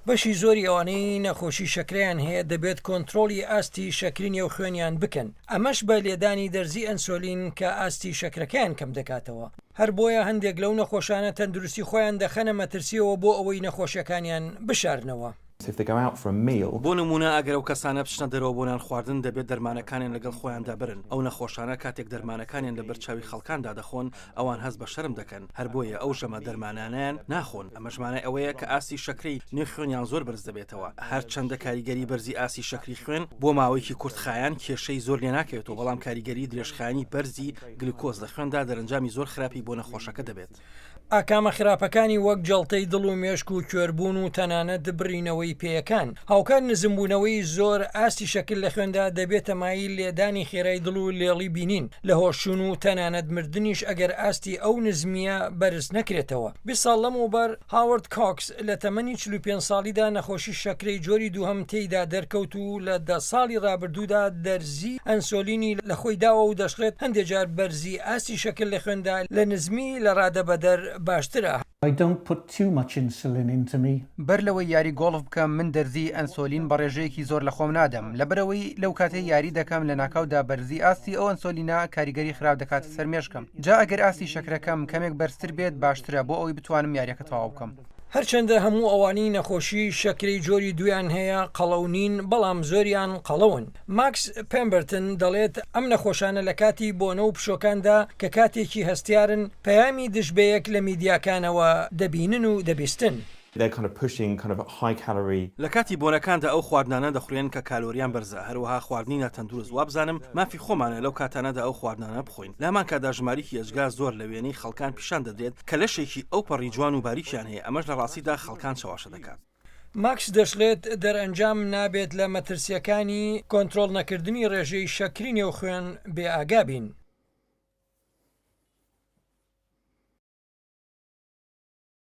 بەشی زۆری ئەوانەی نەخۆشی شەکرەیان هەیە دەبێت کۆنترۆڵی ئاستی شەکری نێو خوێنیان بکەن، ئەمەش بە لێدانی دەرزی ئەنسۆلین کە ئاستی شەکرەکەیان کەمدەکاتەوە. هەر بۆیە هەندێک لەو نەخۆشانە تەندروستی خۆیان دەخەنە مەترسییەوە بۆ ئەوەی نەخۆشیەکانیان بشارنەوە. بۆ نموونە ئەگەر ئەو کەسانە بچنە دەرەوە بۆ نان خواردن دەبێت دەرمانەکانیان لەگەڵ خۆیاندا بەرن، ئەو نەخۆشانە کاتێک دەرمانەکانیان لەبەر چاوی خەڵکاندا دەخۆن ئەوان هەست بە شەرم دەکەن، هەر بۆیە ئەو ژەمە دەرمانانەیان ناخۆن، ئەمەش مانای ئەوەیە کە ئاستی شەکرەی نێو خوێنیان زۆر بەرز دەبێتەوە، هەرچەندە کاریگەری بەرزی ئاستی شەکری خوێن بۆ ماوەیەکی کورتخایەن کێشەی زۆر لێناکەوێتەوە، بەڵام کاریگەری درێژخایەنی بەرزی گلوکۆز لە خوێندا دەرەنجامی زۆر خراپی بۆ نەخۆشەکە دەبێت. ئاکامە خراپەکانی وەک جەڵتەی دڵ و مێشک و کوێربوون و تەنانەت بڕینەوەی پێیەکان، هاوکات نزمبوونەوەی زۆر ئاستی شەکر لە خوێندا دەبێتە مایەی لێدانی خێرای دڵ و لێڵی بینین، لەهۆشچوون و تەنانەت مردنیش ئەگەر ئاستی ئەو نزمییە بەرز نەکرێتەوە. 20 ساڵ لەمەوبەر هاوەرد کۆکس لە تەمەنی 45 ساڵیدا نەخۆشی شەکرەی جۆری دووهەم تێیدا دەرکەوت و لە دە ساڵی رابردوودا دەرزی ئەنسۆلینی لە خۆی داوە و دەشڵێت هەندێ جار بەرزی ئاستی شەکر لە خوێندا لە نزمی لە رادەبەدەر باشترە. I don't put too much insulin into me. بەر لەوەی یاری گۆڵف بکەم من دەرزی ئەنسۆلین بە ڕێژەیەکی زۆر لە خۆم نادەم، لەبەرئەوەی لەو کاتەی یاری دەکەم لەناکاودا بەرزی ئاستی ئەو ئەنسۆلینە کاریگەری خراپ دەکاتە سەر مێشکم، جا ئەگەر ئاستی شەکرەکەم کەمێک بەرزتر بێت باشترە بۆ ئەوەی بتوانم یاریەکە تەواو بکەم. هەرچەندە هەموو ئەوانەی نەخۆشی شەکرەی جۆری دوویان هەیە قەڵەو نین، بەڵام زۆریان قەڵەون. ماکس پێمبرتن دەڵێت ئەم نەخۆشانە لە کاتی بۆنە و پشۆکاندا کە کاتێکی هەستیارن، پەیامی دژبەیەک لە میدیاکانەوە دەبینن و دەبیستن. لە کاتی بۆنەکاندا ئەو خواردنانە دەخورێن کە کالۆریان بەرزە، هەروەها خواردنی ناتەندروست، وابزانم مافی خۆمانە لەو کاتانەدا ئەو خواردنانە بخۆین. لە هەمان کاتدا ژماریکی ئێجگار زۆر لە وێنەی خەڵکان پیشان دەدرێت کە لەشێکی ئەوپەڕی جوان و باریکیان هەیە، ئەمەش لە ڕاستیدا خەڵکان چەواشە دەکات. ماکس دەشڵێت، دەرئەنجام نابێت لە مەترسییەکانی کۆنترۆڵ نەکردنی ڕێژەی شەکری نێو خوێن بێ ئاگا بین.